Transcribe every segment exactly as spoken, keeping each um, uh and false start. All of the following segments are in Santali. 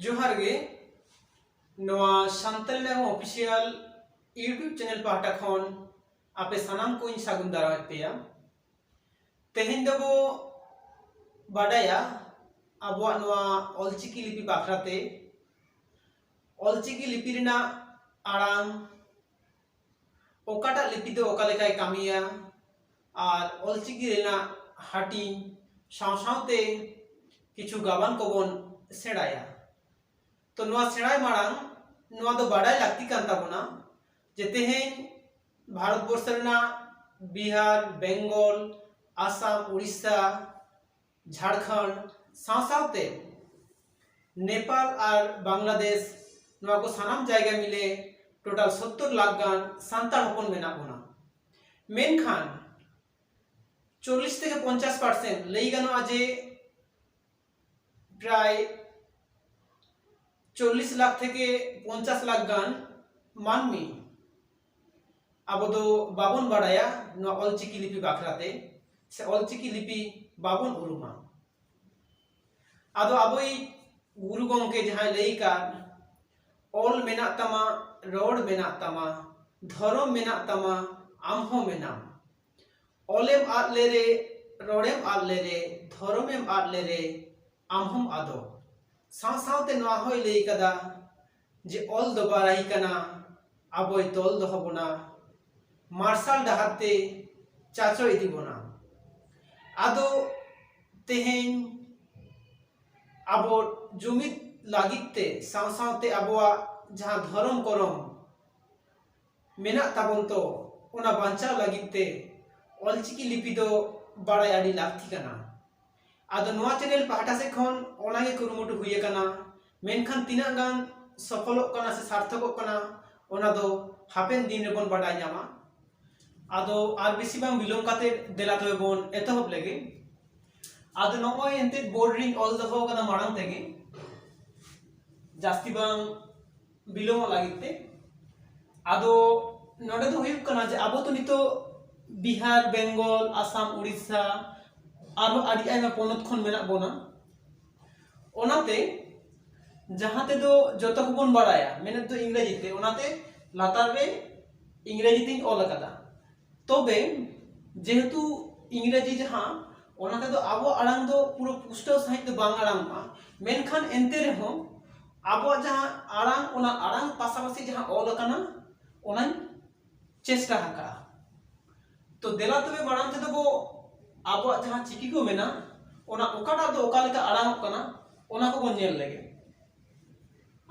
ᱡᱚᱦᱟᱨ ᱜᱮ᱾ ᱱᱚᱣᱟ ᱥᱟᱱᱛᱟᱞᱤ ᱱᱟᱜᱟᱢ ᱚᱯᱷᱤᱥᱤᱭᱟᱞ YouTube ᱪᱮᱱᱮᱞ ᱯᱟᱦᱴᱟ ᱠᱷᱚᱱ ᱟᱯᱮ ᱥᱟᱱᱟᱢ ᱠᱚᱧ ᱥᱟᱹᱜᱩᱱ ᱫᱟᱨᱟᱢᱮᱫ ᱯᱮᱭᱟ᱾ ᱛᱮᱦᱮᱧ ᱫᱚᱵᱚ ᱵᱟᱰᱟᱭᱟ ᱟᱵᱚᱣᱟᱜ ᱱᱚᱣᱟ ᱚᱞᱪᱤᱠᱤ ᱞᱤᱯᱤ ᱵᱟᱠᱷᱨᱟᱛᱮ᱾ ᱚᱞᱪᱤᱠᱤ ᱞᱤᱯᱤ ᱨᱮᱱᱟᱜ ᱟᱲᱟᱝ, ᱚᱠᱟᱴᱟᱜ ᱞᱤᱯᱤ ᱫᱚ ᱚᱠᱟ ᱞᱮᱠᱟᱭ ᱠᱟᱹᱢᱤᱭᱟ, ᱟᱨ ᱚᱞᱪᱤᱠᱤ ᱨᱮᱱᱟᱜ ᱦᱟᱹᱴᱤᱧ ᱥᱟᱶ ᱥᱟᱶᱛᱮ ᱠᱤᱪᱷᱩ ᱜᱟᱵᱟᱱ ᱠᱚᱵᱚᱱ ᱥᱮᱬᱟᱭᱟ᱾ ᱛᱚ, ᱱᱚᱣᱟ ᱥᱮᱬᱟᱭ ᱢᱟᱲᱟᱝ ᱱᱚᱣᱟ ᱫᱚ ᱵᱟᱰᱟᱭ ᱞᱟᱹᱠᱛᱤ ᱠᱟᱱ ᱛᱟᱵᱚᱱᱟ ᱡᱮ ᱛᱮᱦᱮᱧ ᱵᱷᱟᱨᱚᱛ ᱵᱚᱨᱥᱚ ᱨᱮᱱᱟᱜ ᱵᱤᱦᱟᱨ, ᱵᱮᱝᱜᱚᱞ, ᱟᱥᱟᱢ, ᱩᱲᱤᱥᱥᱟ, ᱡᱷᱟᱲᱠᱷᱚᱸᱰ ᱥᱟᱶ ᱥᱟᱶᱛᱮ ᱱᱮᱯᱟᱞ ᱟᱨ ᱵᱟᱝᱞᱟᱫᱮᱥ, ᱱᱚᱣᱟ ᱠᱚ ᱥᱟᱱᱟᱢ ᱡᱟᱭᱜᱟ ᱢᱤᱞᱮ ᱴᱳᱴᱟᱞ ᱥᱚᱛᱛᱚᱨ ᱞᱟᱠᱷ ᱜᱟᱱ ᱥᱟᱱᱛᱟᱲ ᱦᱚᱯᱚᱱ ᱢᱮᱱᱟᱜ ᱵᱚᱱᱟ᱾ ᱢᱮᱱᱠᱷᱟᱱ ᱪᱚᱞᱞᱤᱥ ᱛᱷᱮᱠᱮ ᱯᱚᱧᱪᱟᱥ ᱯᱟᱨᱥᱮᱱᱴ ᱞᱟᱹᱭ ᱜᱟᱱᱚᱜᱼᱟ ᱡᱮ ᱯᱨᱟᱭ ᱪᱚᱞᱞᱤᱥ ᱞᱟᱠᱷ ᱛᱷᱮᱠᱮ ᱯᱚᱧᱪᱟᱥ ᱞᱟᱠᱷ ᱜᱟᱱ ᱢᱟᱹᱱᱢᱤ ᱟᱵᱚ ᱫᱚ ᱵᱟᱵᱚᱱ ᱵᱟᱲᱟᱭᱟ ᱱᱚᱣᱟ ᱚᱞᱪᱤᱠᱤ ᱞᱤᱯᱤ ᱵᱟᱠᱷᱨᱟᱛᱮ, ᱥᱮ ᱚᱞᱪᱤᱠᱤ ᱞᱤᱯᱤ ᱵᱟᱵᱚᱱ ᱩᱨᱩᱢᱟ᱾ ᱟᱫᱚ ᱟᱵᱚᱭᱤᱡ ᱜᱩᱨᱩ ᱜᱚᱢᱠᱮ ᱡᱟᱦᱟᱸᱭ ᱞᱟᱹᱭ ᱟᱠᱟᱫ, "ᱚᱞ ᱢᱮᱱᱟᱜ ᱛᱟᱢᱟ, ᱨᱚᱲ ᱢᱮᱱᱟᱜ ᱛᱟᱢᱟ, ᱫᱷᱚᱨᱚᱢ ᱢᱮᱱᱟᱜ ᱛᱟᱢᱟ, ᱟᱢ ᱦᱚᱸ ᱢᱮᱱᱟᱢ᱾ ᱚᱞᱮᱢ ᱟᱫ ᱞᱮᱨᱮ, ᱨᱚᱲᱮᱢ ᱟᱫ ᱞᱮᱨᱮ, ᱫᱷᱚᱨᱚᱢᱮᱢ ᱟᱫ ᱞᱮᱨᱮ, ᱟᱢ ᱦᱚᱸᱢ ᱟᱫᱚᱜ᱾" ᱥᱟᱶ ᱥᱟᱶᱛᱮ ᱱᱚᱣᱟ ᱦᱚᱸᱭ ᱞᱟᱹᱭ ᱠᱟᱫᱟ ᱡᱮ ᱚᱞ ᱫᱚ ᱵᱟᱨᱟᱭ ᱠᱟᱱᱟ, ᱟᱵᱚᱭ ᱛᱚᱞ ᱫᱚᱦᱚ ᱵᱚᱱᱟ, ᱢᱟᱨᱥᱟᱞ ᱰᱟᱦᱟᱨ ᱛᱮ ᱪᱟᱪᱚ ᱤᱫᱤ ᱵᱚᱱᱟ᱾ ᱟᱫᱚ ᱛᱮᱦᱮᱧ ᱟᱵᱚ ᱡᱩᱢᱤᱫ ᱞᱟᱹᱜᱤᱫ ᱛᱮ, ᱥᱟᱶ ᱥᱟᱶᱛᱮ ᱟᱵᱚᱣᱟᱜ ᱡᱟᱦᱟᱸ ᱫᱷᱚᱨᱚᱢ ᱠᱚᱨᱚᱢ ᱢᱮᱱᱟᱜ ᱛᱟᱵᱚᱱ ᱛᱚ, ᱚᱱᱟ ᱵᱟᱧᱪᱟᱣ ᱞᱟᱹᱜᱤᱫ ᱛᱮ ᱚᱞᱪᱤᱠᱤ ᱞᱤᱯᱤ ᱫᱚ ᱵᱟᱲᱟᱭ ᱟᱹᱰᱤ ᱞᱟᱹᱠᱛᱤ ᱠᱟᱱᱟ᱾ ᱟᱫᱚ ᱱᱚᱣᱟ ᱪᱮᱱᱮᱞ ᱯᱟᱦᱴᱟ ᱥᱮᱫ ᱠᱷᱚᱱ ᱚᱱᱟᱜᱮ ᱠᱩᱨᱩᱢᱩᱴᱩ ᱦᱩᱭ ᱟᱠᱟᱱᱟ, ᱢᱮᱱᱠᱷᱟᱱ ᱛᱤᱱᱟᱹᱜ ᱜᱟᱱ ᱥᱚᱯᱷᱚᱞᱚᱜ ᱠᱟᱱᱟ ᱥᱮ ᱥᱟᱨᱛᱷᱚᱠᱚᱜ ᱠᱟᱱᱟ, ᱚᱱᱟ ᱫᱚ ᱦᱟᱯᱮᱱ ᱫᱤᱱ ᱨᱮᱵᱚᱱ ᱵᱟᱰᱟᱭ ᱧᱟᱢᱟ᱾ ᱟᱫᱚ ᱟᱨ ᱵᱮᱥᱤ ᱵᱟᱝ ᱵᱤᱞᱚᱢ ᱠᱟᱛᱮ ᱫᱮᱞᱟ ᱛᱚᱵᱮ ᱵᱚᱱ ᱮᱛᱚᱦᱚᱵ ᱞᱮᱜᱮ᱾ ᱟᱫᱚ ᱱᱚᱜᱼᱚᱭ ᱮᱱᱛᱮᱫ ᱵᱳᱨᱰ ᱨᱤᱧ ᱚᱞ ᱫᱚᱦᱚ ᱟᱠᱟᱫᱟ ᱢᱟᱲᱟᱝ ᱛᱮᱜᱮ, ᱡᱟᱹᱥᱛᱤ ᱵᱟᱝ ᱵᱤᱞᱚᱢᱚᱜ ᱞᱟᱹᱜᱤᱫ ᱛᱮ᱾ ᱟᱫᱚ ᱱᱚᱰᱮ ᱫᱚ ᱦᱩᱭᱩᱜ ᱠᱟᱱᱟ ᱡᱮ ᱟᱵᱚ ᱛᱚ ᱱᱤᱛᱚᱜ ᱵᱤᱦᱟᱨ, ᱵᱮᱝᱜᱚᱞ, ᱟᱥᱟᱢ, ᱩᱲᱤᱥᱥᱟ, ᱟᱨᱦᱚᱸ ᱟᱹᱰᱤ ᱟᱭᱢᱟ ᱯᱚᱱᱚᱛ ᱠᱷᱚᱱ ᱢᱮᱱᱟᱜ ᱵᱚᱱᱟ᱾ ᱚᱱᱟᱛᱮ ᱡᱟᱦᱟᱸ ᱛᱮᱫᱚ ᱡᱚᱛᱚ ᱠᱚᱵᱚᱱ ᱵᱟᱲᱟᱭᱟ, ᱢᱮᱱᱮᱫ ᱫᱚ ᱤᱝᱨᱮᱡᱤ ᱛᱮ, ᱚᱱᱟᱛᱮ ᱞᱟᱛᱟᱨ ᱨᱮ ᱤᱝᱨᱮᱡᱤ ᱛᱤᱧ ᱚᱞ ᱟᱠᱟᱫᱟ᱾ ᱛᱚᱵᱮ ᱡᱮᱦᱮᱛᱩ ᱤᱝᱨᱮᱡᱤ ᱡᱟᱦᱟᱸ, ᱚᱱᱟ ᱛᱮᱫᱚ ᱟᱵᱚᱣᱟᱜ ᱟᱲᱟᱝ ᱫᱚ ᱯᱩᱨᱟᱹ ᱯᱩᱥᱴᱟᱹᱣ ᱥᱟᱺᱦᱤᱡ ᱫᱚ ᱵᱟᱝ ᱟᱲᱟᱝᱚᱜᱼᱟ, ᱢᱮᱱᱠᱷᱟᱱ ᱮᱱᱛᱮ ᱨᱮᱦᱚᱸ ᱟᱵᱚᱣᱟᱜ ᱡᱟᱦᱟᱸ ᱟᱲᱟᱝ, ᱚᱱᱟ ᱟᱲᱟᱝ ᱯᱟᱥᱟᱯᱟᱥᱤ ᱡᱟᱦᱟᱸ ᱚᱞ ᱟᱠᱟᱱᱟ, ᱚᱱᱟᱧ ᱪᱮᱥᱴᱟ ᱟᱠᱟᱫᱼᱟ᱾ ᱛᱚ ᱫᱮᱞᱟ ᱛᱚᱵᱮ ᱢᱟᱲᱟᱝ ᱛᱮᱫᱚ ᱵᱚ ᱟᱵᱚᱣᱟᱜ ᱡᱟᱦᱟᱸ ᱪᱤᱠᱤ ᱠᱚ ᱢᱮᱱᱟᱜ, ᱚᱱᱟ ᱚᱠᱟᱴᱟᱜ ᱫᱚ ᱚᱠᱟ ᱞᱮᱠᱟ ᱟᱲᱟᱝᱚᱜ ᱠᱟᱱᱟ, ᱚᱱᱟ ᱠᱚᱵᱚᱱ ᱧᱮᱞ ᱞᱮᱜᱮ᱾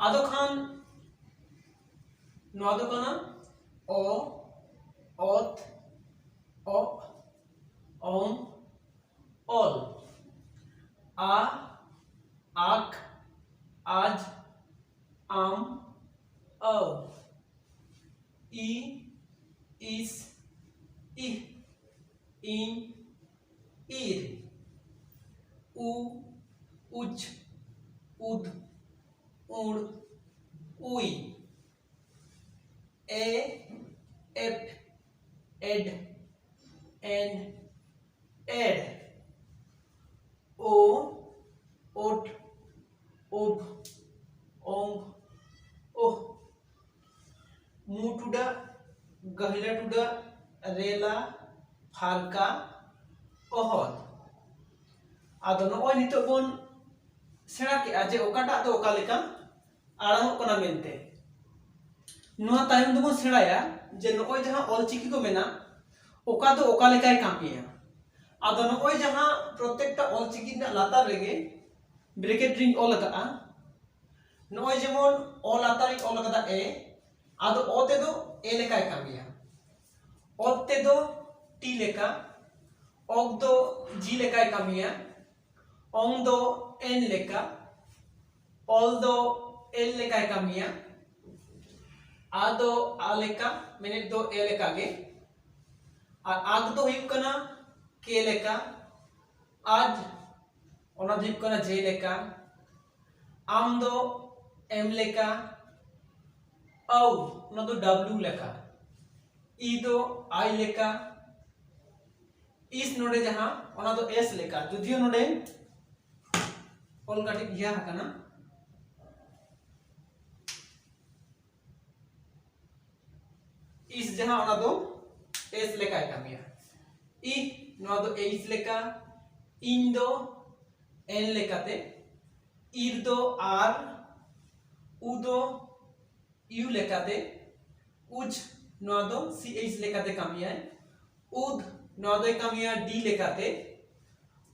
ᱟᱫᱚ ᱠᱷᱟᱱ ᱱᱚᱣᱟ ᱫᱚ ᱠᱟᱱᱟ ᱚ, ᱚᱛ, ᱚᱜ, ᱚᱝ, ᱚᱞ, ᱟ, ᱟᱠ, ᱟᱡ, ᱟᱢ, ᱟᱹᱣ, ᱤ, ᱤᱥ, ᱤᱦ, ᱤᱧ, ᱤᱨ, ᱩ, ᱩᱪ, ᱩᱫ, ᱩᱲ, ᱩᱭ, ᱮ, ᱮᱯ, ᱮᱰ, ᱮᱱ, ᱮᱲ, ᱳ, ᱳᱴ, ᱳᱵ, ᱳᱝ, ᱳᱦ, ᱢᱩ ᱴᱩᱰᱟᱹᱜ, ᱜᱟᱹᱦᱞᱟᱹ ᱴᱩᱰᱟᱹᱜ, ᱨᱮᱞᱟ, ᱯᱷᱟᱨᱠᱟ, ᱚᱦᱚᱫ᱾ ᱟᱫᱚ ᱱᱚᱜᱼᱚᱭ ᱱᱤᱛᱚᱜ ᱵᱚᱱ ᱥᱮᱬᱟ ᱠᱮᱜᱼᱟ ᱡᱮ ᱚᱠᱟᱴᱟᱜ ᱫᱚ ᱚᱠᱟ ᱞᱮᱠᱟ ᱟᱲᱟᱝᱚᱜ ᱠᱟᱱᱟ ᱢᱮᱱᱛᱮ᱾ ᱱᱚᱣᱟ ᱛᱟᱭᱚᱢ ᱫᱚᱵᱚᱱ ᱥᱮᱬᱟᱭᱟ ᱡᱮ ᱱᱚᱜᱼᱚᱭ ᱡᱟᱦᱟᱸ ᱚᱞᱪᱤᱠᱤ ᱠᱚ ᱢᱮᱱᱟᱜ, ᱚᱠᱟ ᱫᱚ ᱚᱠᱟ ᱞᱮᱠᱟᱭ ᱠᱟᱹᱢᱤᱭᱟ᱾ ᱟᱫᱚ ᱱᱚᱜᱼᱚᱭ ᱡᱟᱦᱟᱸ ᱯᱨᱚᱛᱮᱠᱴᱟ ᱚᱞᱪᱤᱠᱤ ᱨᱮᱱᱟᱜ ᱞᱟᱛᱟᱨ ᱨᱮᱜᱮ ᱵᱨᱮᱠᱮᱴ ᱨᱤᱧ ᱚᱞ ᱟᱠᱟᱫᱼᱟ, ᱱᱚᱜᱼᱚᱭ ᱡᱮᱢᱚᱱ ᱚ ᱞᱟᱛᱟᱨ ᱨᱤᱧ ᱚᱞ ᱟᱠᱟᱫᱟ ᱮ, ᱟᱫᱚ ᱚ ᱛᱮᱫᱚ ᱮ ᱞᱮᱠᱟᱭ ᱠᱟᱹᱢᱤᱭᱟ, ᱚᱛ ᱛᱮᱫᱚ ᱴᱤ ᱞᱮᱠᱟ, ᱚᱜ ᱫᱚ ᱡᱤ ᱞᱮᱠᱟᱭ ᱠᱟᱹᱢᱤᱭᱟ, ᱚᱝ ᱫᱚ ᱮᱱ ᱞᱮᱠᱟ, ᱚᱞ ᱫᱚ ᱮᱞ ᱞᱮᱠᱟᱭ ᱠᱟᱹᱢᱤᱭᱟ, ᱟ ᱫᱚ ᱟ ᱞᱮᱠᱟ, ᱢᱮᱱᱮᱫ ᱫᱚ ᱮ ᱞᱮᱠᱟ ᱜᱮ, ᱟᱨ ᱟᱜ ᱫᱚ ᱦᱩᱭᱩᱜ ᱠᱟᱱᱟ ᱠᱮ ᱞᱮᱠᱟ, ᱟᱡ, ᱚᱱᱟ ᱫᱚ ᱦᱩᱭᱩᱜ ᱠᱟᱱᱟ ᱡᱮ ᱞᱮᱠᱟ, ᱟᱢ ᱫᱚ ᱮᱢ ᱞᱮᱠᱟ, ᱟᱣ, ᱚᱱᱟ ᱫᱚ ᱰᱟᱵᱞᱤᱭᱩ ᱞᱮᱠᱟ, ᱤ ᱫᱚ ᱟᱭ ᱞᱮᱠᱟ, ᱤᱥ ᱱᱚᱰᱮ ᱡᱟᱦᱟᱸ, ᱚᱱᱟ ᱫᱚ ᱮᱥ ᱞᱮᱠᱟ, ᱡᱩᱫᱤᱭᱳ ᱱᱚᱰᱮ ᱚᱞ ᱠᱟᱹᱴᱤᱡ ᱤᱭᱟᱹ ᱟᱠᱟᱱᱟ, ᱤᱥ ᱡᱟᱦᱟᱸ, ᱚᱱᱟ ᱫᱚ ᱮᱥ ᱞᱮᱠᱟᱭ ᱠᱟᱹᱢᱤᱭᱟ᱾ ᱤ, ᱱᱚᱣᱟ ᱫᱚ ᱮᱭᱤᱪ ᱞᱮᱠᱟ, ᱤᱧ ᱫᱚ ᱮᱱ ᱞᱮᱠᱟᱛᱮ, ᱤᱨ ᱫᱚ ᱟᱨ, ᱩ ᱫᱚ ᱤᱭᱩ ᱞᱮᱠᱟᱛᱮ, ᱩᱡᱽ, ᱱᱚᱣᱟ ᱫᱚ ᱥᱤ ᱮᱭᱤᱪ ᱞᱮᱠᱟᱛᱮ ᱠᱟᱹᱢᱤᱭᱟᱭ, ᱩᱫᱽ, ᱱᱚᱣᱟ ᱫᱚᱭ ᱠᱟᱹᱢᱤᱭᱟ ᱰᱤ ᱞᱮᱠᱟᱛᱮ,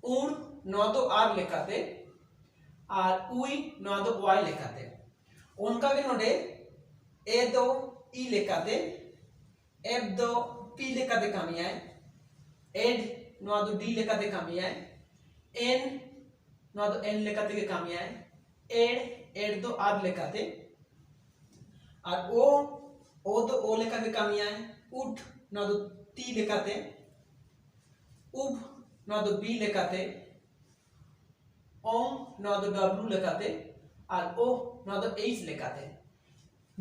ᱩᱬ, ᱱᱚᱣᱟ ᱫᱚ ᱟᱨ ᱞᱮᱠᱟᱛᱮ, ᱟᱨ ᱩᱭ, ᱱᱚᱣᱟ ᱫᱚ ᱣᱟᱭ ᱞᱮᱠᱟᱛᱮ᱾ ᱚᱱᱠᱟᱜᱮ ᱱᱚᱰᱮ ᱮ ᱫᱚ ᱤ ᱞᱮᱠᱟᱛᱮ, ᱮᱯ ᱫᱚ ᱯᱤ ᱞᱮᱠᱟᱛᱮ ᱠᱟᱹᱢᱤᱭᱟᱭ, ᱮᱰ, ᱱᱚᱣᱟ ᱫᱚ ᱰᱤ ᱞᱮᱠᱟᱛᱮ ᱠᱟᱹᱢᱤᱭᱟᱭ, ᱮᱱ, ᱱᱚᱣᱟ ᱫᱚ ᱮᱱ ᱞᱮᱠᱟ ᱛᱮᱜᱮ ᱠᱟᱹᱢᱤᱭᱟᱭ, ᱮᱲ, ᱮᱲ ᱫᱚ ᱟᱨ ᱞᱮᱠᱟᱛᱮ, ᱟᱨ ᱳ, ᱳ ᱫᱚ ᱳ ᱞᱮᱠᱟᱜᱮ ᱠᱟᱹᱢᱤᱭᱟᱭ, ᱩᱴ, ᱱᱚᱣᱟ ᱫᱚ ᱴᱤ ᱞᱮᱠᱟᱛᱮ, ᱩᱵ, ᱱᱚᱣᱟ ᱫᱚ ᱵᱤ ᱞᱮᱠᱟᱛᱮ, ᱚᱝ, ᱱᱚᱣᱟ ᱫᱚ ᱰᱟᱵᱞᱩ ᱞᱮᱠᱟᱛᱮ, ᱟᱨ ᱳ, ᱱᱚᱣᱟ ᱫᱚ ᱮᱭᱤᱪ ᱞᱮᱠᱟᱛᱮ᱾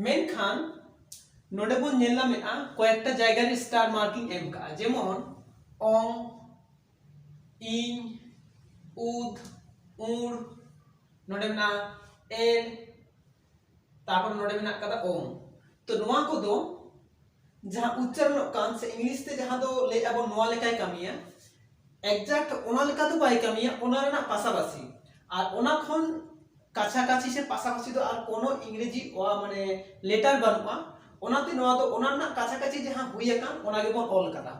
ᱢᱮᱱᱠᱷᱟᱱ ᱱᱚᱰᱮ ᱵᱚᱱ ᱧᱮᱞ ᱧᱟᱢᱮᱫᱼᱟ, ᱠᱚᱭᱮᱠᱴᱟ ᱡᱟᱭᱜᱟ ᱨᱮ ᱥᱴᱟᱨ ᱢᱟᱨᱠᱤᱝ ᱮᱢ ᱠᱟᱜᱼᱟ, ᱡᱮᱢᱚᱱ ᱚᱝ, ᱤᱧ, ᱩᱫ, ᱩᱲ, ᱱᱚᱰᱮ ᱢᱮᱱᱟᱜᱼᱟ ᱮᱲ, ᱛᱟᱨᱯᱚᱨ ᱱᱚᱰᱮ ᱢᱮᱱᱟᱜ ᱠᱟᱫᱟ ᱚᱝ᱾ ᱛᱚ ᱱᱚᱣᱟ ᱠᱚᱫᱚ ᱡᱟᱦᱟᱸ ᱩᱪᱪᱟᱨᱚᱱᱚᱜ ᱠᱟᱱ ᱥᱮ ᱤᱝᱞᱤᱥ ᱛᱮ ᱡᱟᱦᱟᱸ ᱫᱚ ᱞᱟᱹᱭᱮᱫᱼᱟ ᱵᱚᱱ ᱱᱚᱣᱟ ᱞᱮᱠᱟᱭ ᱠᱟᱹᱢᱤᱭᱟ, ᱮᱠᱡᱟᱠᱴ ᱚᱱᱟ ᱞᱮᱠᱟ ᱫᱚ ᱵᱟᱭ ᱠᱟᱹᱢᱤᱭᱟ, ᱚᱱᱟ ᱨᱮᱱᱟᱜ ᱯᱟᱥᱟᱯᱟᱥᱤ᱾ ᱟᱨ ᱚᱱᱟ ᱠᱷᱚᱱ ᱠᱟᱪᱷᱟ ᱠᱟᱪᱷᱤ ᱥᱮ ᱯᱟᱥᱟᱯᱟᱥᱤ ᱫᱚ ᱟᱨ ᱠᱳᱱᱳ ᱤᱝᱨᱮᱡᱤ ᱚ-, ᱢᱟᱱᱮ ᱞᱮᱴᱟᱨ ᱵᱟᱹᱱᱩᱜᱼᱟ᱾ ᱚᱱᱟᱛᱮ ᱱᱚᱣᱟ ᱫᱚ ᱚᱱᱟ ᱨᱮᱱᱟᱜ ᱠᱟᱪᱷᱟ ᱠᱟᱪᱷᱤ ᱡᱟᱦᱟᱸ ᱦᱩᱭ ᱟᱠᱟᱱ, ᱚᱱᱟ ᱜᱮᱵᱚᱱ ᱚᱞ ᱠᱟᱫᱟ᱾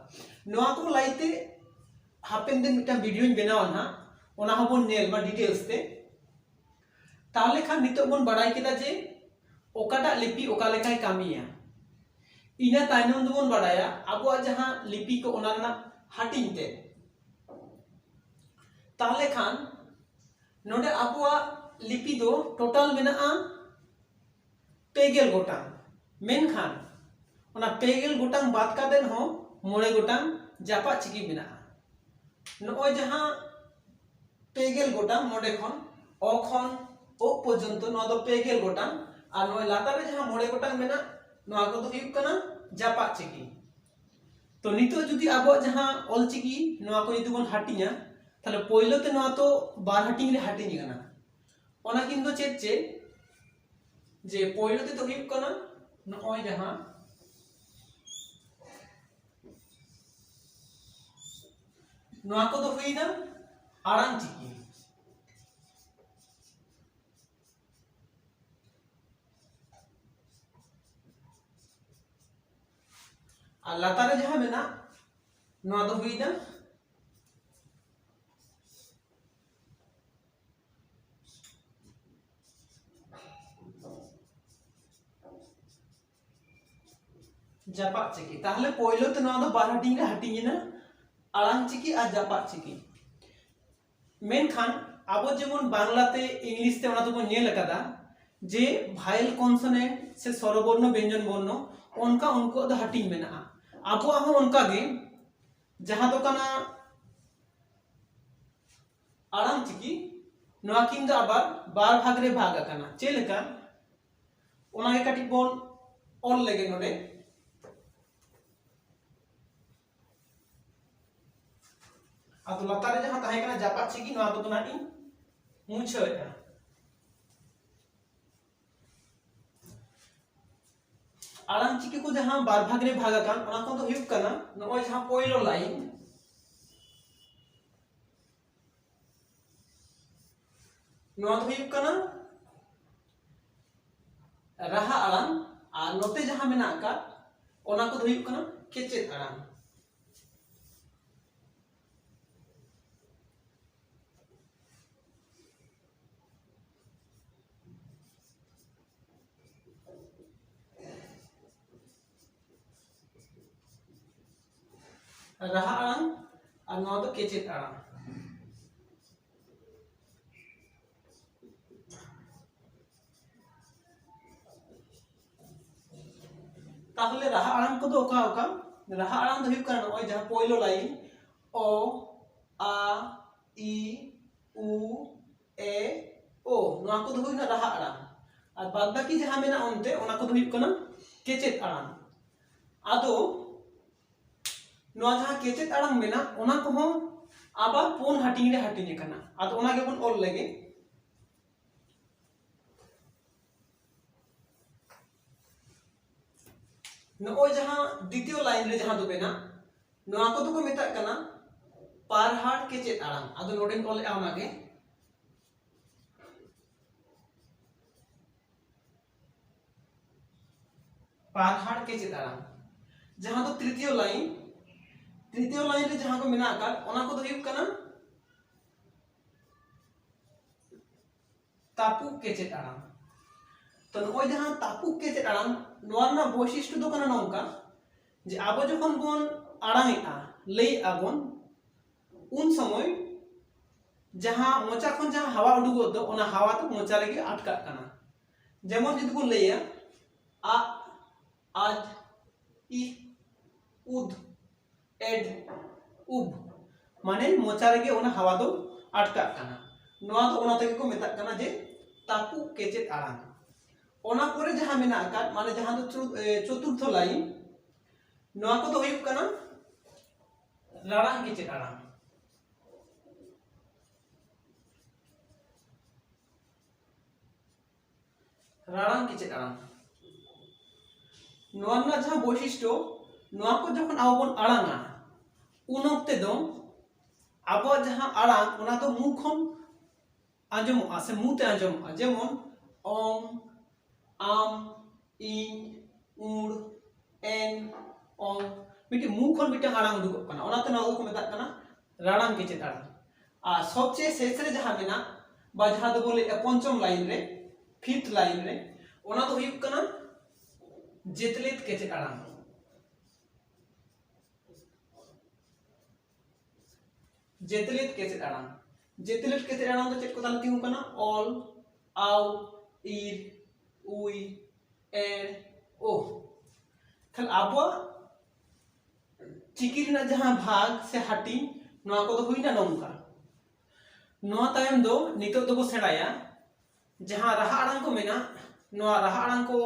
ᱱᱚᱣᱟ ᱠᱚ ᱞᱟᱹᱭᱛᱮ ᱦᱟᱯᱮᱱ ᱫᱤᱱ ᱢᱤᱫᱴᱟᱝ ᱵᱷᱤᱰᱤᱭᱳᱧ ᱵᱮᱱᱟᱣᱟ ᱱᱟᱦᱟᱜ, ᱚᱱᱟ ᱦᱚᱸᱵᱚᱱ ᱧᱮᱞ ᱢᱟ ᱰᱤᱴᱮᱞᱥ ᱛᱮ᱾ ᱛᱟᱦᱚᱞᱮ ᱠᱷᱟᱱ ᱱᱤᱛᱚᱜ ᱵᱚᱱ ᱵᱟᱲᱟᱭ ᱠᱮᱫᱟ ᱡᱮ ᱚᱠᱟᱴᱟᱜ ᱞᱤᱯᱤ ᱚᱠᱟ ᱞᱮᱠᱟᱭ ᱠᱟᱹᱢᱤᱭᱟ᱾ ᱤᱱᱟᱹ ᱛᱟᱭᱱᱚᱢ ᱫᱚᱵᱚᱱ ᱵᱟᱲᱟᱭᱟ ᱟᱵᱚᱣᱟᱜ ᱡᱟᱦᱟᱸ ᱞᱤᱯᱤ ᱠᱚ, ᱚᱱᱟ ᱨᱮᱱᱟᱜ ᱦᱟᱹᱴᱤᱧ ᱛᱮ᱾ ᱛᱟᱦᱚᱞᱮ ᱠᱷᱟᱱ ᱱᱚᱰᱮ ᱟᱵᱚᱣᱟᱜ ᱞᱤᱯᱤ ᱫᱚ ᱴᱳᱴᱟᱞ ᱢᱮᱱᱟᱜᱼᱟ ᱯᱮ ᱜᱮᱞ ᱜᱚᱴᱟᱝ, ᱢᱮᱱᱠᱷᱟᱱ ᱚᱱᱟ ᱯᱮ ᱜᱮᱞ ᱜᱚᱴᱟᱝ ᱵᱟᱫ ᱠᱟᱛᱮ ᱦᱚᱸ ᱢᱚᱬᱮ ᱜᱚᱴᱟᱝ ᱡᱟᱯᱟᱜ ᱪᱤᱠᱤ ᱢᱮᱱᱟᱜᱼᱟ᱾ ᱱᱚᱜᱼᱚᱭ ᱡᱟᱦᱟᱸ ᱯᱮ ᱜᱮᱞ ᱜᱚᱴᱟᱝ, ᱱᱚᱰᱮ ᱠᱷᱚᱱ ᱚ ᱠᱷᱚᱱ ᱳ ᱯᱚᱨᱡᱚᱱᱛᱚ, ᱱᱚᱣᱟ ᱫᱚ ᱯᱮ ᱜᱮᱞ ᱜᱚᱴᱟᱝ, ᱟᱨ ᱱᱚᱜᱼᱚᱭ ᱞᱟᱛᱟᱨ ᱨᱮ ᱡᱟᱦᱟᱸ ᱢᱚᱬᱮ ᱜᱚᱴᱟᱝ ᱢᱮᱱᱟᱜ, ᱱᱚᱣᱟ ᱠᱚᱫᱚ ᱦᱩᱭᱩᱜ ᱠᱟᱱᱟ ᱡᱟᱯᱟᱜ ᱪᱤᱠᱤ᱾ ᱛᱚ ᱱᱤᱛᱚᱜ ᱡᱩᱫᱤ ᱟᱵᱚᱣᱟᱜ ᱡᱟᱦᱟᱸ ᱚᱞ ᱪᱤᱠᱤ, ᱱᱚᱣᱟ ᱠᱚ ᱡᱩᱫᱤ ᱵᱚᱱ ᱦᱟᱹᱴᱤᱧᱟ, ᱛᱟᱦᱞᱮ ᱯᱳᱭᱞᱳ ᱛᱮ ᱱᱚᱣᱟ ᱛᱚ ᱵᱟᱨ ᱦᱟᱹᱴᱤᱧ ᱨᱮ ᱦᱟᱹᱴᱤᱧ ᱟᱠᱟᱱᱟ᱾ ᱚᱱᱟ ᱠᱤᱱ ᱫᱚ ᱪᱮᱫ ᱪᱮᱫ? ᱡᱮ ᱯᱳᱭᱞᱳ ᱛᱮᱫᱚ ᱦᱩᱭᱩᱜ ᱠᱟᱱᱟ ᱱᱚᱜᱼᱚᱭ ᱡᱟᱦᱟᱸ ᱱᱚᱣᱟ ᱠᱚᱫᱚ ᱦᱩᱭᱱᱟ ᱟᱲᱟᱝ ᱪᱤᱠᱤ᱾ ᱟᱨ ᱞᱟᱛᱟᱨ ᱨᱮ ᱡᱟᱦᱟᱸ ᱢᱮᱱᱟᱜ, ᱱᱚᱣᱟ ᱫᱚ ᱦᱩᱭᱱᱟ ᱡᱟᱯᱟᱜ ᱪᱤᱠᱤ᱾ ᱛᱟᱦᱞᱮ ᱯᱳᱭᱞᱳ ᱛᱮ ᱱᱚᱣᱟ ᱫᱚ ᱵᱟᱨ ᱦᱟᱹᱴᱤᱧ ᱨᱮ ᱦᱟᱹᱴᱤᱧ ᱮᱱᱟ, ᱟᱲᱟᱝ ᱪᱤᱠᱤ ᱟᱨ ᱡᱟᱯᱟᱜ ᱪᱤᱠᱤ᱾ ᱢᱮᱱᱠᱷᱟᱱ ᱟᱵᱚ ᱡᱮᱢᱚᱱ ᱵᱟᱝᱞᱟᱛᱮ, ᱤᱝᱞᱤᱥ ᱛᱮ ᱚᱱᱟ ᱫᱚᱵᱚᱱ ᱧᱮᱞ ᱟᱠᱟᱫᱟ ᱡᱮ vowel consonant ᱥᱮ ᱥᱚᱨᱚᱵᱚᱨᱱᱚ ᱵᱮᱧᱡᱚᱱ ᱵᱚᱨᱱᱚ, ᱚᱱᱠᱟ ᱩᱱᱠᱩᱣᱟᱜ ᱫᱚ ᱦᱟᱹᱴᱤᱧ ᱢᱮᱱᱟᱜᱼᱟ᱾ ᱟᱵᱚᱣᱟᱜ ᱦᱚᱸ ᱚᱱᱠᱟ ᱜᱮ, ᱡᱟᱦᱟᱸ ᱫᱚ ᱠᱟᱱᱟ ᱟᱲᱟᱝ ᱪᱤᱠᱤ, ᱱᱚᱣᱟ ᱠᱤᱱ ᱫᱚ ᱟᱵᱟᱨ ᱵᱟᱨ ᱵᱷᱟᱜᱽ ᱨᱮ ᱵᱷᱟᱜᱽ ᱟᱠᱟᱱᱟ᱾ ᱪᱮᱫ ᱞᱮᱠᱟ? ᱚᱱᱟᱜᱮ ᱠᱟᱹᱴᱤᱡ ᱵᱚᱱ ᱚᱞ ᱞᱮᱜᱮ ᱱᱚᱰᱮ᱾ ᱟᱫᱚ ᱞᱟᱛᱟᱨ ᱨᱮ ᱡᱟᱦᱟᱸ ᱛᱟᱦᱮᱸ ᱠᱟᱱᱟ ᱡᱟᱯᱟᱜ ᱪᱤᱠᱤ, ᱱᱚᱣᱟ ᱠᱚᱫᱚ ᱱᱟᱜ ᱤᱧ ᱢᱩᱪᱷᱟᱹᱣᱮᱫᱼᱟ᱾ ᱟᱲᱟᱝ ᱪᱤᱠᱤ ᱠᱚ ᱡᱟᱦᱟᱸ ᱵᱟᱨ ᱵᱷᱟᱜᱽ ᱨᱮ ᱵᱷᱟᱜᱽ ᱟᱠᱟᱱ, ᱚᱱᱟ ᱠᱚᱫᱚ ᱦᱩᱭᱩᱜ ᱠᱟᱱᱟ ᱱᱚᱜᱼᱚᱭ ᱡᱟᱦᱟᱸ ᱯᱳᱭᱞᱳ ᱞᱟᱭᱤᱱ, ᱱᱚᱣᱟ ᱫᱚ ᱦᱩᱭᱩᱜ ᱠᱟᱱᱟ ᱨᱟᱦᱟ ᱟᱲᱟᱝ, ᱟᱨ ᱱᱚᱛᱮ ᱡᱟᱦᱟᱸ ᱢᱮᱱᱟᱜ ᱟᱠᱟᱫ, ᱚᱱᱟ ᱠᱚᱫᱚ ᱦᱩᱭᱩᱜ ᱠᱟᱱᱟ ᱠᱮᱪᱮᱫ ᱟᱲᱟᱝ᱾ ᱨᱟᱦᱟ ᱟᱲᱟᱝ ᱟᱨ ᱱᱚᱣᱟ ᱫᱚ ᱠᱮᱪᱮᱫ ᱟᱲᱟᱝ᱾ ᱛᱟᱦᱚᱞᱮ ᱨᱟᱦᱟ ᱟᱲᱟᱝ ᱠᱚᱫᱚ ᱚᱠᱟ ᱚᱠᱟ? ᱨᱟᱦᱟ ᱟᱲᱟᱝ ᱫᱚ ᱦᱩᱭᱩᱜ ᱠᱟᱱᱟ ᱱᱚᱜᱼᱚᱭ ᱡᱟᱦᱟᱸ ᱯᱳᱭᱞᱳ ᱞᱟᱭᱤᱱ, ᱚ, ᱟ, ᱤ, ᱩ, ᱮ, ᱳ, ᱱᱚᱣᱟ ᱠᱚᱫᱚ ᱦᱩᱭᱱᱟ ᱨᱟᱦᱟ ᱟᱲᱟᱝ᱾ ᱟᱨ ᱵᱟᱫ ᱵᱟᱹᱠᱤ ᱡᱟᱦᱟᱸ ᱢᱮᱱᱟᱜᱼᱟ ᱚᱱᱛᱮ, ᱚᱱᱟ ᱠᱚᱫᱚ ᱦᱩᱭᱩᱜ ᱠᱟᱱᱟ ᱠᱮᱪᱮᱫ ᱟᱲᱟᱝ᱾ ᱟᱫᱚ ᱱᱚᱣᱟ ᱡᱟᱦᱟᱸ ᱠᱮᱪᱮᱫ ᱟᱲᱟᱝ ᱢᱮᱱᱟᱜ, ᱚᱱᱟ ᱠᱚᱦᱚᱸ ᱟᱵᱟᱨ ᱯᱩᱱ ᱦᱟᱹᱴᱤᱧ ᱨᱮ ᱦᱟᱹᱴᱤᱧ ᱟᱠᱟᱱᱟ᱾ ᱟᱫᱚ ᱚᱱᱟ ᱜᱮᱵᱚᱱ ᱚᱞ ᱞᱮᱜᱮ᱾ ᱱᱚᱜᱼᱚᱭ ᱡᱟᱦᱟᱸ ᱫᱤᱛᱤᱭᱚ ᱞᱟᱭᱤᱱ ᱨᱮ ᱡᱟᱦᱟᱸ ᱫᱚ ᱢᱮᱱᱟᱜ, ᱱᱚᱣᱟ ᱠᱚᱫᱚ ᱠᱚ ᱢᱮᱛᱟᱜ ᱠᱟᱱᱟ ᱯᱟᱨᱦᱟᱲ ᱠᱮᱪᱮᱫ ᱟᱲᱟᱝ, ᱟᱫᱚ ᱱᱚᱰᱮᱧ ᱚᱞᱮᱜᱼᱟ ᱚᱱᱟᱜᱮ, ᱯᱟᱨᱦᱟᱲ ᱠᱮᱪᱮᱫ ᱟᱲᱟᱝ, ᱡᱟᱦᱟᱸ ᱫᱚ ᱛᱨᱤᱛᱤᱭᱚ ᱞᱟᱭᱤᱱ, ᱛᱨᱤᱛᱤᱭᱚ ᱞᱟᱭᱤᱱ ᱨᱮ ᱡᱟᱦᱟᱸ ᱠᱚ ᱢᱮᱱᱟᱜ ᱟᱠᱟᱫ, ᱚᱱᱟ ᱠᱚᱫᱚ ᱦᱩᱭᱩᱜ ᱠᱟᱱᱟ ᱛᱟᱹᱯᱩᱜ ᱠᱮᱪᱮᱫ ᱟᱲᱟᱝ᱾ ᱛᱚ, ᱱᱚᱜᱼᱚᱭ ᱡᱟᱦᱟᱸ ᱛᱟᱹᱯᱩᱜ ᱠᱮᱪᱮᱫ ᱟᱲᱟᱝ, ᱱᱚᱣᱟ ᱨᱮᱱᱟᱜ ᱵᱳᱭᱥᱤᱥᱴᱚ ᱫᱚ ᱠᱟᱱᱟ ᱱᱚᱝᱠᱟ, ᱡᱮ ᱟᱵᱚ ᱡᱚᱠᱷᱚᱱ ᱵᱚᱱ ᱟᱲᱟᱝ ᱮᱜᱼᱟ, ᱞᱟᱹᱭ ᱮᱜᱼᱟ ᱵᱚᱱ, ᱩᱱ ᱥᱚᱢᱚᱭ ᱡᱟᱦᱟᱸ ᱢᱚᱪᱟ ᱠᱷᱚᱱ ᱡᱟᱦᱟᱸ ᱦᱟᱣᱟ ᱩᱰᱩᱠᱚᱜ ᱫᱚ, ᱚᱱᱟ ᱦᱟᱣᱟ ᱫᱚ ᱢᱚᱪᱟ ᱨᱮᱜᱮ ᱟᱴᱠᱟᱜ ᱠᱟᱱᱟ᱾ ᱡᱮᱢᱚᱱ ᱡᱩᱫᱤ ᱵᱚᱱ ᱞᱟᱹᱭᱟ, ᱟᱜ, ᱟᱡ, ᱤᱦ, ᱩᱫ, ᱮᱰ, ᱩᱵ, ᱢᱟᱱᱮ ᱢᱚᱪᱟ ᱨᱮᱜᱮ ᱚᱱᱟ ᱦᱟᱣᱟ ᱫᱚ ᱟᱴᱠᱟᱜ ᱠᱟᱱᱟ᱾ ᱱᱚᱣᱟ ᱫᱚ ᱚᱱᱟ ᱛᱮᱜᱮ ᱠᱚ ᱢᱮᱛᱟᱜ ᱠᱟᱱᱟ ᱡᱮ ᱛᱟᱹᱯᱩᱜ ᱠᱮᱪᱮᱫ ᱟᱲᱟᱝ᱾ ᱚᱱᱟ ᱯᱚᱨᱮ ᱡᱟᱦᱟᱸ ᱢᱮᱱᱟᱜ ᱟᱠᱟᱫ, ᱢᱟᱱᱮ ᱡᱟᱦᱟᱸ ᱫᱚ ᱪᱚ-, ᱮ, ᱪᱚᱛᱩᱨᱛᱷᱚ ᱞᱟᱭᱤᱱ, ᱱᱚᱣᱟ ᱠᱚᱫᱚ ᱦᱩᱭᱩᱜ ᱠᱟᱱᱟ ᱨᱟᱲᱟᱝ ᱠᱮᱪᱮᱫ ᱟᱲᱟᱝ᱾ ᱨᱟᱲᱟᱝ ᱠᱮᱪᱮᱫ ᱟᱲᱟᱝ᱾ ᱱᱚᱣᱟ ᱨᱮᱱᱟᱜ ᱡᱟᱦᱟᱸ ᱵᱳᱭᱥᱤᱥᱴᱚ, ᱱᱚᱣᱟ ᱠᱚ ᱡᱚᱠᱷᱚᱱ ᱟᱵᱚ ᱵᱚᱱ ᱟᱲᱟᱝᱟ, ᱩᱱ ᱚᱠᱛᱮ ᱫᱚ ᱟᱵᱚᱣᱟᱜ ᱡᱟᱦᱟᱸ ᱟᱲᱟᱝ, ᱚᱱᱟ ᱫᱚ ᱢᱩ ᱠᱷᱚᱱ ᱟᱸᱡᱚᱢᱚᱜᱼᱟ ᱥᱮ ᱢᱩ ᱛᱮ ᱟᱸᱡᱚᱢᱚᱜᱼᱟ᱾ ᱡᱮᱢᱚᱱ ᱚᱝ, ᱟᱢ, ᱤᱧ, ᱩᱲ, ᱮᱱ, ᱚᱝ, ᱢᱤᱫᱴᱤᱡ ᱢᱩ ᱠᱷᱚᱱ ᱢᱤᱫᱴᱟᱝ ᱟᱲᱟᱝ ᱩᱰᱩᱠᱚᱜ ᱠᱟᱱᱟ, ᱚᱱᱟᱛᱮ ᱱᱚᱣᱟ ᱫᱚᱠᱚ ᱢᱮᱛᱟᱜ ᱠᱟᱱᱟ ᱨᱟᱲᱟᱝ ᱠᱮᱪᱮᱫ ᱟᱲᱟᱝ᱾ ᱟᱨ ᱥᱚᱵᱪᱮᱭᱮ ᱥᱮᱥ ᱨᱮ ᱡᱟᱦᱟᱸ ᱢᱮᱱᱟᱜ, ᱵᱟ ᱡᱟᱦᱟᱸ ᱫᱚᱵᱚ ᱞᱟᱹᱭᱮᱫᱼᱟ ᱯᱚᱧᱪᱚᱢ ᱞᱟᱭᱤᱱ ᱨᱮ, ᱯᱷᱤᱯᱛᱷ ᱞᱟᱭᱤᱱ ᱨᱮ, ᱚᱱᱟ ᱫᱚ ᱦᱩᱭᱩᱜ ᱠᱟᱱᱟ ᱡᱮᱛᱞᱮᱫ ᱠᱮᱪᱮᱫ ᱟᱲᱟᱝ᱾ ᱡᱮᱛᱞᱮᱫ ᱠᱮᱪᱮᱫ ᱟᱲᱟᱝ᱾ ᱡᱮᱛᱞᱮᱫ ᱠᱮᱪᱮᱫ ᱟᱲᱟᱝ ᱫᱚ ᱪᱮᱫ ᱠᱚ ᱛᱟᱦᱞᱮ ᱛᱤᱸᱜᱩ ᱠᱟᱱᱟ? ᱚᱞ, ᱟᱣ, ᱤᱨ, ᱩᱭ, ᱮᱲ, ᱳ᱾ ᱛᱟᱦᱞᱮ ᱟᱵᱚᱣᱟᱜ ᱪᱤᱠᱤ ᱨᱮᱱᱟᱜ ᱡᱟᱦᱟᱸ ᱵᱷᱟᱜᱽ ᱥᱮ ᱦᱟᱹᱴᱤᱧ, ᱱᱚᱣᱟ ᱠᱚᱫᱚ ᱦᱩᱭᱱᱟ ᱱᱚᱝᱠᱟ᱾ ᱱᱚᱣᱟ ᱛᱟᱭᱚᱢ ᱫᱚ ᱱᱤᱛᱚᱜ ᱫᱚᱵᱚ ᱥᱮᱬᱟᱭᱟ ᱡᱟᱦᱟᱸ ᱨᱟᱦᱟ ᱟᱲᱟᱝ ᱠᱚ ᱢᱮᱱᱟᱜ, ᱱᱚᱣᱟ ᱨᱟᱦᱟ ᱟᱲᱟᱝ ᱠᱚ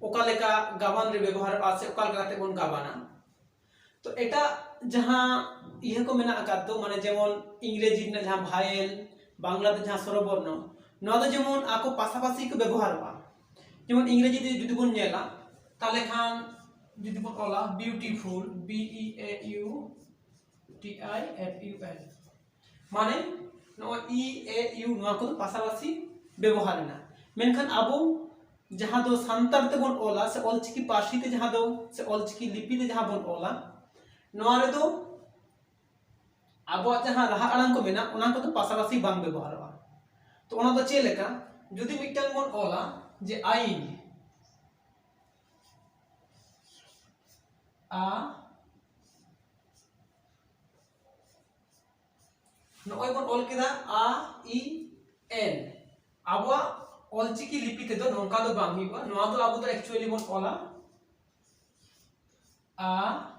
ᱚᱠᱟ ᱞᱮᱠᱟ ᱜᱟᱵᱟᱱ ᱨᱮ ᱵᱮᱵᱚᱦᱟᱨᱚᱜᱼᱟ ᱥᱮ ᱚᱠᱟ ᱞᱮᱠᱟ ᱠᱟᱛᱮ ᱵᱚᱱ ᱜᱟᱵᱟᱱᱟ᱾ ᱛᱚ, ᱮᱴᱟᱜ ᱡᱟᱦᱟᱸ ᱤᱭᱟᱹ ᱠᱚ ᱢᱮᱱᱟᱜ ᱟᱠᱟᱫ ᱫᱚ, ᱢᱟᱱᱮ ᱡᱮᱢᱚᱱ ᱤᱝᱨᱮᱡᱤ ᱨᱮᱱᱟᱜ ᱡᱟᱦᱟᱸ ᱵᱷᱟᱭᱮᱞ, ᱵᱟᱝᱞᱟ ᱛᱮ ᱡᱟᱦᱟᱸ ᱥᱚᱨᱚᱵᱚᱨᱱᱚ, ᱱᱚᱣᱟ ᱫᱚ ᱡᱮᱢᱚᱱ ᱟᱠᱚ ᱯᱟᱥᱟᱯᱟᱥᱤ ᱠᱚ ᱵᱮᱵᱚᱦᱟᱨᱚᱜᱼᱟ᱾ ᱡᱮᱢᱚᱱ ᱤᱝᱨᱮᱡᱤ ᱛᱮ ᱡᱩᱫᱤ ᱵᱚᱱ ᱧᱮᱞᱟ, ᱛᱟᱦᱚᱞᱮ ᱠᱷᱟᱱ ᱡᱩᱫᱤ ᱵᱚᱱ ᱚᱞᱟ beautiful, B E A U I F U L, ᱢᱟᱱᱮ ᱱᱚᱜᱼᱚᱭ ᱤ ᱮ ᱤᱭᱩ, ᱱᱚᱣᱟ ᱠᱚᱫᱚ ᱯᱟᱥᱟᱯᱟᱥᱤ ᱵᱮᱵᱚᱦᱟᱨ ᱮᱱᱟ᱾ ᱢᱮᱱᱠᱷᱟᱱ ᱟᱵᱚ ᱡᱟᱦᱟᱸ ᱫᱚ ᱥᱟᱱᱛᱟᱲ ᱛᱮᱵᱚᱱ ᱚᱞᱟ ᱥᱮ ᱚᱞᱪᱤᱠᱤ ᱯᱟᱹᱨᱥᱤ ᱛᱮ ᱡᱟᱦᱟᱸ ᱫᱚ, ᱥᱮ ᱚᱞᱪᱤᱠᱤ ᱞᱤᱯᱤ ᱛᱮ ᱡᱟᱦᱟᱸ ᱵᱚᱱ ᱚᱞᱟ, ᱱᱚᱣᱟ ᱨᱮᱫᱚ ᱟᱵᱚᱣᱟᱜ ᱡᱟᱦᱟᱸ ᱨᱟᱦᱟ ᱟᱲᱟᱝ ᱠᱚ ᱢᱮᱱᱟᱜ, ᱚᱱᱟ ᱠᱚᱫᱚ ᱯᱟᱥᱟᱯᱟᱥᱤ ᱵᱟᱝ ᱵᱮᱵᱚᱦᱟᱨᱚᱜᱼᱟ᱾ ᱛᱚ ᱚᱱᱟ ᱫᱚ ᱪᱮᱫ ᱞᱮᱠᱟ? ᱡᱩᱫᱤ ᱢᱤᱫᱴᱟᱝ ᱵᱚᱱ ᱚᱞᱟ ᱡᱮ ᱟᱭᱤᱱ, ᱟ, ᱱᱚᱜᱼᱚᱭ ᱵᱚᱱ ᱚᱞ ᱠᱮᱫᱟ ᱟ ᱤ ᱮᱱ, ᱟᱵᱚᱣᱟᱜ ᱚᱞᱪᱤᱠᱤ ᱞᱤᱯᱤ ᱛᱮᱫᱚ ᱱᱚᱝᱠᱟ ᱫᱚ ᱵᱟᱝ ᱦᱩᱭᱩᱜᱼᱟ᱾ ᱱᱚᱣᱟ ᱫᱚ ᱟᱵᱚ ᱫᱚ actually ᱵᱚᱱ ᱚᱞᱟ ᱟ,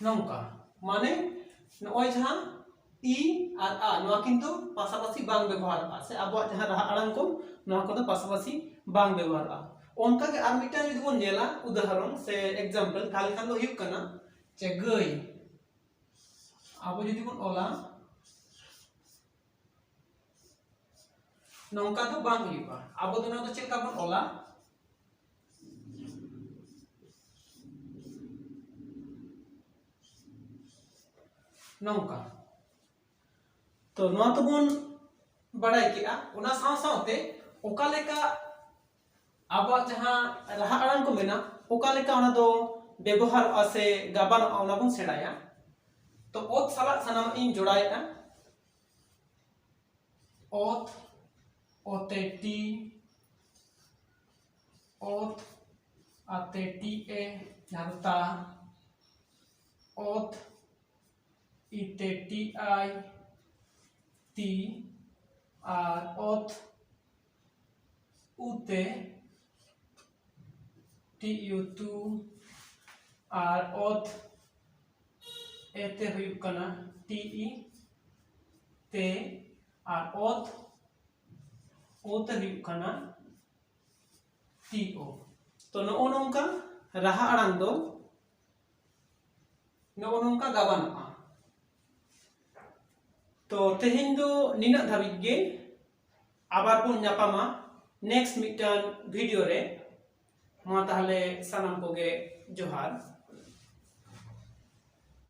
ᱱᱚᱝᱠᱟ, ᱢᱟᱱᱮ ᱱᱚᱜᱼᱚᱭ ᱡᱟᱦᱟᱸ ᱤ ᱟᱨ ᱟ, ᱱᱚᱣᱟ ᱠᱤᱱᱛᱩ ᱯᱟᱥᱟᱯᱟᱥᱤ ᱵᱟᱝ ᱵᱮᱵᱚᱦᱟᱨᱚᱜᱼᱟ, ᱥᱮ ᱟᱵᱚᱣᱟᱜ ᱡᱟᱦᱟᱸ ᱨᱟᱦᱟ ᱟᱲᱟᱝ ᱠᱚ, ᱱᱚᱣᱟ ᱠᱚᱫᱚ ᱯᱟᱥᱟᱯᱟᱥᱤ ᱵᱟᱝ ᱵᱮᱵᱚᱦᱟᱨᱚᱜᱼᱟ᱾ ᱚᱱᱠᱟᱜᱮ ᱟᱨ ᱢᱤᱫᱴᱟᱝ ᱡᱩᱫᱤ ᱵᱚᱱ ᱧᱮᱞᱟ ᱩᱫᱟᱦᱚᱨᱚᱱ ᱥᱮ example, ᱛᱟᱦᱚᱞᱮ ᱠᱷᱟᱱ ᱫᱚ ᱦᱩᱭᱩᱜ ᱠᱟᱱᱟ ᱡᱮ ᱜᱟᱹᱭ, ᱟᱵᱚ ᱡᱩᱫᱤ ᱵᱚᱱ ᱚᱞᱟ, ᱱᱚᱝᱠᱟ ᱫᱚ ᱵᱟᱝ ᱦᱩᱭᱩᱜᱼᱟ᱾ ᱟᱵᱚ ᱫᱚ ᱱᱚᱣᱟ ᱫᱚ ᱪᱮᱫ ᱞᱮᱠᱟ ᱵᱚᱱ ᱚᱞᱟ? ᱱᱚᱝᱠᱟ᱾ ᱛᱚ ᱱᱚᱣᱟ ᱛᱚᱵᱚᱱ ᱵᱟᱲᱟᱭ ᱠᱮᱫᱼᱟ᱾ ᱚᱱᱟ ᱥᱟᱶ ᱥᱟᱶᱛᱮ ᱚᱠᱟ ᱞᱮᱠᱟ ᱟᱵᱚᱣᱟᱜ ᱡᱟᱦᱟᱸ ᱨᱟᱦᱟ ᱟᱲᱟᱝ ᱠᱚ ᱢᱮᱱᱟᱜ, ᱚᱠᱟ ᱞᱮᱠᱟ ᱚᱱᱟ ᱫᱚ ᱵᱮᱵᱚᱦᱟᱨᱚᱜᱼᱟ ᱥᱮ ᱜᱟᱵᱟᱱᱚᱜᱼᱟ, ᱚᱱᱟ ᱵᱚᱱ ᱥᱮᱬᱟᱭᱟ᱾ ᱛᱚ ᱚᱛ ᱥᱟᱞᱟᱜ ᱥᱟᱱᱟᱢᱟᱜ ᱤᱧ ᱡᱚᱲᱟᱭᱮᱫᱼᱟ᱾ ᱚᱛ, ᱚᱛᱮ ᱴᱤ, ᱚᱛ, ᱟᱛᱮ ᱴᱤ ᱮ, ᱡᱟᱦᱟᱸ ᱫᱚ ᱛᱟ, ᱚᱛ, ᱤᱛᱮ ᱴᱤ ᱟᱭ, ᱛᱤ, ᱟᱨ ᱚᱛ, ᱩᱛᱮ ᱴᱤ ᱭᱩ, ᱛᱩ, ᱟᱨ ᱚᱛ, ᱮᱛᱮ ᱦᱩᱭᱩᱜ ᱠᱟᱱᱟ ᱴᱤ ᱤ, ᱛᱮ, ᱟᱨ ᱚᱛ, ᱳ ᱛᱮ ᱦᱩᱭᱩᱜ ᱠᱟᱱᱟ ᱴᱤ ᱳ᱾ ᱛᱚ ᱱᱚᱜᱼᱚ ᱱᱚᱝᱠᱟ ᱨᱟᱦᱟ ᱟᱲᱟᱝ ᱫᱚ ᱱᱚᱜᱼᱚ ᱱᱚᱝᱠᱟ ᱜᱟᱵᱟᱱᱚᱜᱼᱟ᱾ ᱛᱚ ᱛᱮᱦᱮᱧ ᱫᱚ ᱱᱤᱱᱟᱹᱜ ᱫᱷᱟᱹᱵᱤᱡ ᱜᱮ, ᱟᱵᱟᱨ ᱵᱚᱱ ᱧᱟᱯᱟᱢᱟ next ᱢᱤᱫᱴᱟᱝ video ᱨᱮ᱾ ᱢᱟ ᱛᱟᱦᱞᱮ ᱥᱟᱱᱟᱢ ᱠᱚᱜᱮ ᱡᱚᱦᱟᱨ᱾